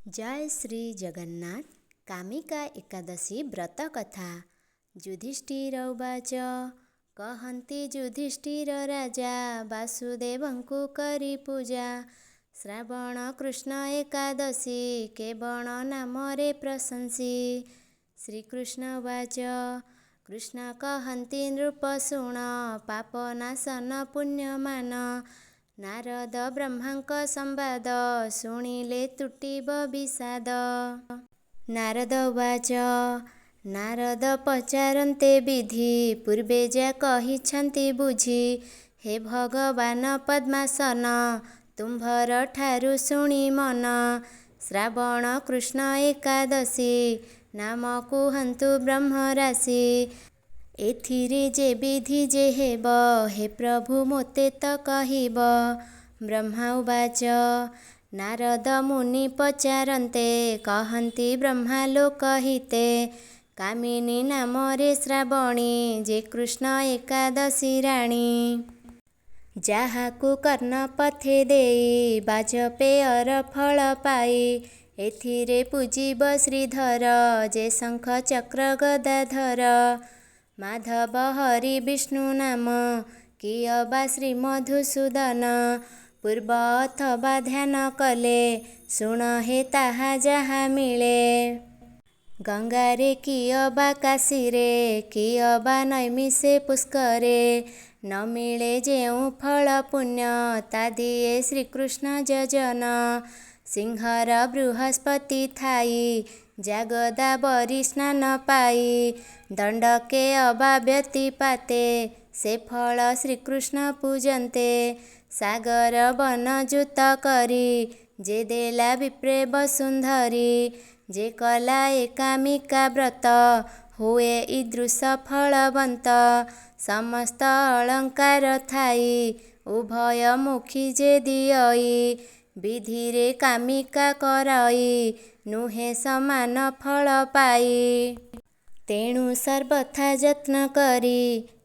ଜୟ ଶ୍ରୀ ଜଗନ୍ନାଥ। କାମିକା ଏକାଦଶୀ ବ୍ରତ କଥା। ଯୁଧିଷ୍ଠିର ଉବାଚ, କହନ୍ତି ଯୁଧିଷ୍ଠିର ରାଜା, ବାସୁଦେବଙ୍କୁ କରି ପୂଜା। ଶ୍ରାବଣ କୃଷ୍ଣ ଏକାଦଶୀ କେବଣ ନାମରେ ପ୍ରଶଂସି। ଶ୍ରୀକୃଷ୍ଣ ଉବାଚ, କୃଷ୍ଣ କହନ୍ତି ନୃପ ଶୁଣ, ପାପ ନାଶନ ପୁଣ୍ୟମାନ। ନାରଦ ବ୍ରହ୍ମାଙ୍କ ସମ୍ବାଦ ଶୁଣିଲେ ତୁଟିବ ବିଷାଦ। ନାରଦ ଉବାଚ, ନାରଦ ପଚାରନ୍ତେ ବିଧି ପୂର୍ବେ ଯା କହିଛନ୍ତି ବୁଝି। ହେ ଭଗବାନ ପଦ୍ମାସନ, ତୁମ୍ଭର ଠାରୁ ଶୁଣି ମନ। ଶ୍ରାବଣ କୃଷ୍ଣ ଏକାଦଶୀ ନାମ କୁହନ୍ତୁ ବ୍ରହ୍ମରାଶି। ଏଥିରେ ଯେ ବିଧି ଯେ ହେବ, ହେ ପ୍ରଭୁ ମୋତେ ତ କହିବ। ବ୍ରହ୍ମା ଉବାଚ, ନାରଦ ମୁନି ପଚାରନ୍ତେ, କହନ୍ତି ବ୍ରହ୍ମା ଲୋକହିତେ। କାମିନୀ ନାମରେ ଶ୍ରାବଣୀ ଯେ କୃଷ୍ଣ ଏକାଦଶୀ ରାଣୀ। ଯାହାକୁ କର୍ଣ୍ଣପଥେ ଦେଇ ବାଜପେୟର ଫଳ ପାଇ। ଏଥିରେ ପୂଜିବ ଶ୍ରୀଧର ଯେ ଶଙ୍ଖ ଚକ୍ର ଗଦାଧର। ମାଧବ ହରି ବିଷ୍ଣୁ ନାମ କି ଅବା ଶ୍ରୀ ମଧୁସୂଦନ। ପୂର୍ବ ଅଥବା ଧ୍ୟାନ କଲେ ଶୁଣ ହେ ତାହା ଯାହା ମିଳେ। ଗଙ୍ଗାରେ କି ଅବା କାଶୀରେ କି ଅବା ନୈମିଷେ ପୁଷ୍କରେ। ନ ମିଳେ ଯେଉଁ ଫଳ ପୁଣ୍ୟ ତା ଦିଏ ଶ୍ରୀକୃଷ୍ଣ ଯଜନ। ସିଂହର ବୃହସ୍ପତି ଥାଇ ଜାଗଦାବରୀ ସ୍ନାନ ପାଇ। ଦଣ୍ଡକେ ଅବା ବ୍ୟତିପାତେ ସେ ଫଳ ଶ୍ରୀକୃଷ୍ଣ ପୂଜନ୍ତେ। ସାଗର ବନଜୁତ କରି ଯେ ଦେଲା ବିପ୍ରେ ବସୁନ୍ଧରୀ। ଯେ କଲା ଏ କାମିକା ବ୍ରତ ହୁଏ ଈଦୃଶ ଫଳବନ୍ତ। ସମସ୍ତ ଅଳଙ୍କାର ଥାଇ ଉଭୟ ମୁଖୀ ଯେ ଦିଅଇ। ବିଧିରେ କାମିକା କରଇ ନୁହେଁ ସମାନ ଫଳ ପାଇ। ତେଣୁ ସର୍ବଥା ଯତ୍ନ କରି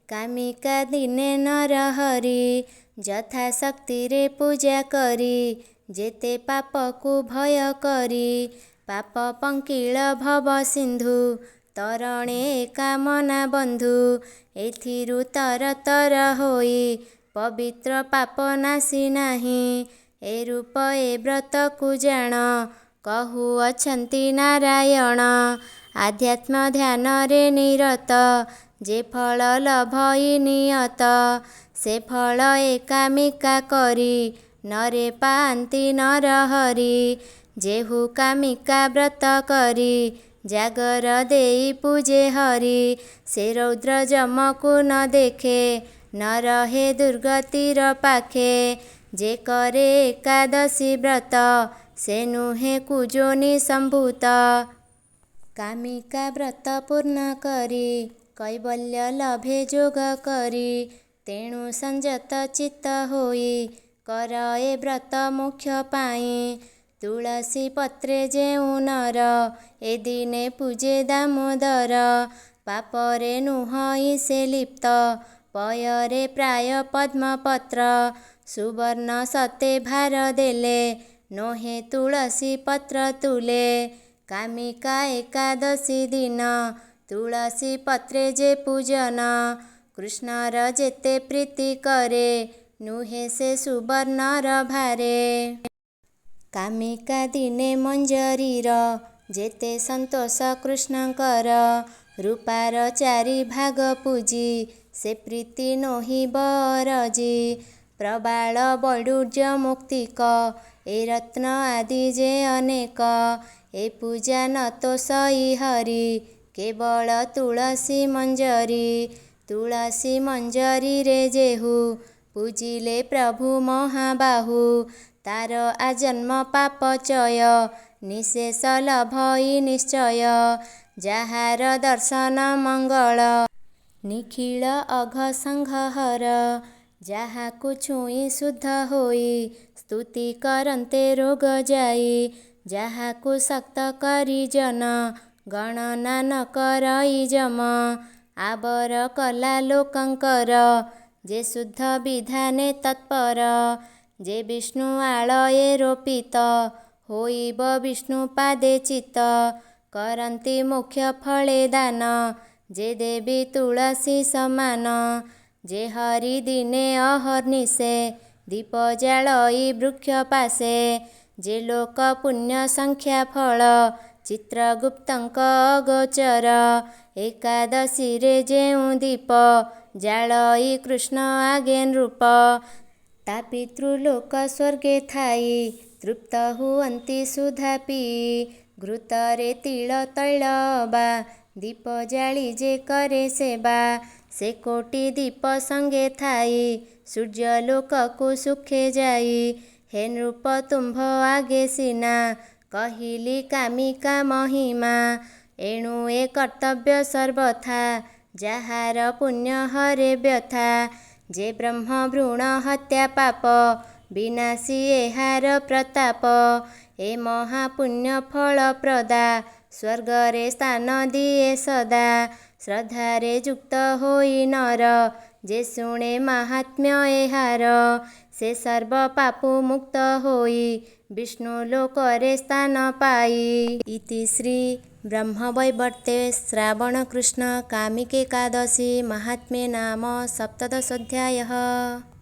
କାମିକା ଦିନେ ନରହରି। ଯଥାଶକ୍ତିରେ ପୂଜା କରି ଯେତେ ପାପକୁ ଭୟ କରି। ପାପ ପଙ୍କିଳ ଭବ ସିନ୍ଧୁ ତରଣେ ଏ କାମନା ବନ୍ଧୁ। ଏଥିରୁ ତରତର ହୋଇ ପବିତ୍ର ପାପ ନାଶି ନାହିଁ। ଏ ରୂପ ଏ ବ୍ରତକୁ ଜାଣ କହୁଅଛନ୍ତି ନାରାୟଣ। ଆଧ୍ୟାତ୍ମ ଧ୍ୟାନରେ ନିରତ ଯେ ଫଳ ଲଭଇ ନିୟତ। ସେ ଫଳ ଏ କାମିକା କରି ନରେ ପାଆନ୍ତି ନରହରି। ଯେହୁ କାମିକା ବ୍ରତ କରି ଜାଗର ଦେଇ ପୂଜେ ହରି। ସେ ରୌଦ୍ର ଯମକୁ ନ ଦେଖେ ନ ରହେ ଦୁର୍ଗତିର ପାଖେ। ଯେ କରେ ଏକାଦଶୀ ବ୍ରତ ସେ ନୁହେଁ କୁଯୋନି ସମ୍ଭୂତ। କାମିକା ବ୍ରତ ପୂର୍ଣ୍ଣ କରି କୈବଲ୍ୟ ଲଭେ ଯୋଗ କରି। ତେଣୁ ସଂଯତ ଚିତ୍ତ ହୋଇ କର ଏ ବ୍ରତ ମୋକ୍ଷ ପାଇଁ। ତୁଳସୀ ପତ୍ରେ ଯେଉଁ ନର ଏ ଦିନେ ପୂଜେ ଦାମୋଦର। ପାପରେ ନୁହଇ ସେ ଲିପ୍ତ ପୟରେ ପ୍ରାୟ ପଦ୍ମପତ୍ର। ସୁବର୍ଣ୍ଣ ଶତେ ଭାର ଦେଲେ ନୋହେ ତୁଳସୀ ପତ୍ର ତୁଲେ। କାମିକା ଏକାଦଶୀ ଦିନ ତୁଳସୀ ପତ୍ରେ ଯେ ପୂଜନ। କୃଷ୍ଣର ଯେତେ ପ୍ରୀତି କରେ ନୁହେଁ ସେ ସୁବର୍ଣ୍ଣର ଭାରେ। କାମିକା ଦିନେ ମଞ୍ଜରୀର ଯେତେ ସନ୍ତୋଷ କୃଷ୍ଣଙ୍କର। ରୂପାର ଚାରି ଭାଗ ପୂଜି ସେ ପ୍ରୀତି ନୋହିବ ଅରଜି। ପ୍ରବାଳ ବୈଡ଼ୁର୍ଯ୍ୟ ମୁକ୍ତିକ ଏ ରତ୍ନ ଆଦି ଯେ ଅନେକ। ଏ ପୂଜା ନ ତୋଷଇ ହରି କେବଳ ତୁଳସୀ ମଞ୍ଜରୀ। ତୁଳସୀ ମଞ୍ଜରୀରେ ଯେହୁ ପୂଜିଲେ ପ୍ରଭୁ ମହାବାହୁ। ତାର ଆଜନ୍ମ ପାପ ଚୟ ନିଃଶେଷ ଲଭଇ ନିଶ୍ଚୟ। ଯାହାର ଦର୍ଶନ ମଙ୍ଗଳ ନିଖିଳ ଅଘ ସଂଘହର। ଯାହାକୁ ଛୁଇଁ ଶୁଦ୍ଧ ହୋଇ ସ୍ତୁତି କରନ୍ତେ ରୋଗ ଯାଇ। ଯାହାକୁ ଶକ୍ତ କରି ଜନ ଗଣନା ନ କରଇ ଯମ। ଆବର କଲା ଲୋକଙ୍କର ଯେ ଶୁଦ୍ଧ ବିଧାନେ ତତ୍ପର। ଯେ ବିଷ୍ଣୁ ଆଳୟେ ରୋପିତ ହୋଇବ ବିଷ୍ଣୁ ପାଦେ ଚିତ୍ତ। କରନ୍ତି ମୋକ୍ଷ ଫଳେ ଦାନ ଯେ ଦେବୀ ତୁଳସୀ ସମାନ। ଯେ ହରି ଦିନେ ଅହର୍ନିଶେ ଦୀପ ଜାଳଇ ବୃକ୍ଷ ପାଶେ। ଯେ ଲୋକ ପୁଣ୍ୟ ସଂଖ୍ୟା ଫଳ ଚିତ୍ରଗୁପ୍ତଙ୍କ ଅଗୋଚର। ଏକାଦଶୀରେ ଯେଉଁ ଦୀପ ଜାଳଇ କୃଷ୍ଣ ଆଗେ ନୃପ। ତା ପିତୃଲୋକ ସ୍ୱର୍ଗେ ଥାଇ ତୃପ୍ତ ହୁଅନ୍ତି ସୁଧା ପିଇ। ଘୃତରେ ତିଳ ତୈଳ ଅବା ଦୀପ ଜାଳି ଯେ କରେ ସେବା। ସେ କୋଟି ଦୀପ ସଙ୍ଗେ ଥାଇ ସୂର୍ଯ୍ୟଲୋକକୁ ସୁଖେ ଯାଇ। ହେ ନୃପ ତୁମ୍ଭ ଆଗେ ସିନା କହିଲି କାମିକା ମହିମା। ଏଣୁ ଏ କର୍ତ୍ତବ୍ୟ ସର୍ବଥା ଯାହାର ପୁଣ୍ୟ ହରେ ବ୍ୟଥା। ଯେ ବ୍ରହ୍ମ ଭ୍ରୂଣ ହତ୍ୟା ପାପ ବିନାଶୀ ଏହାର ପ୍ରତାପ। ଏ ମହାପୁଣ୍ୟ ଫଳପ୍ରଦା ସ୍ୱର୍ଗରେ ସ୍ଥାନ ଦିଏ ସଦା। ଶ୍ରଦ୍ଧାରେ ଯୁକ୍ତ ହୋଇ ନର ଯେ ଶୁଣେ ମାହାତ୍ମ୍ୟ ଏହାର। ସେ ସର୍ବ ପାପୁ ମୁକ୍ତ ହୋଇ ବିଷ୍ଣୁ ଲୋକରେ ସ୍ଥାନ ପାଇ। ଇତି ଶ୍ରୀ ବ୍ରହ୍ମବୈବର୍ତ୍ତେ ଶ୍ରାବଣ କୃଷ୍ଣ କାମିକେକାଦଶୀ ମାହାତ୍ମ୍ୟେ ନାମ ସପ୍ତଦଶୋऽଧ୍ୟାୟଃ।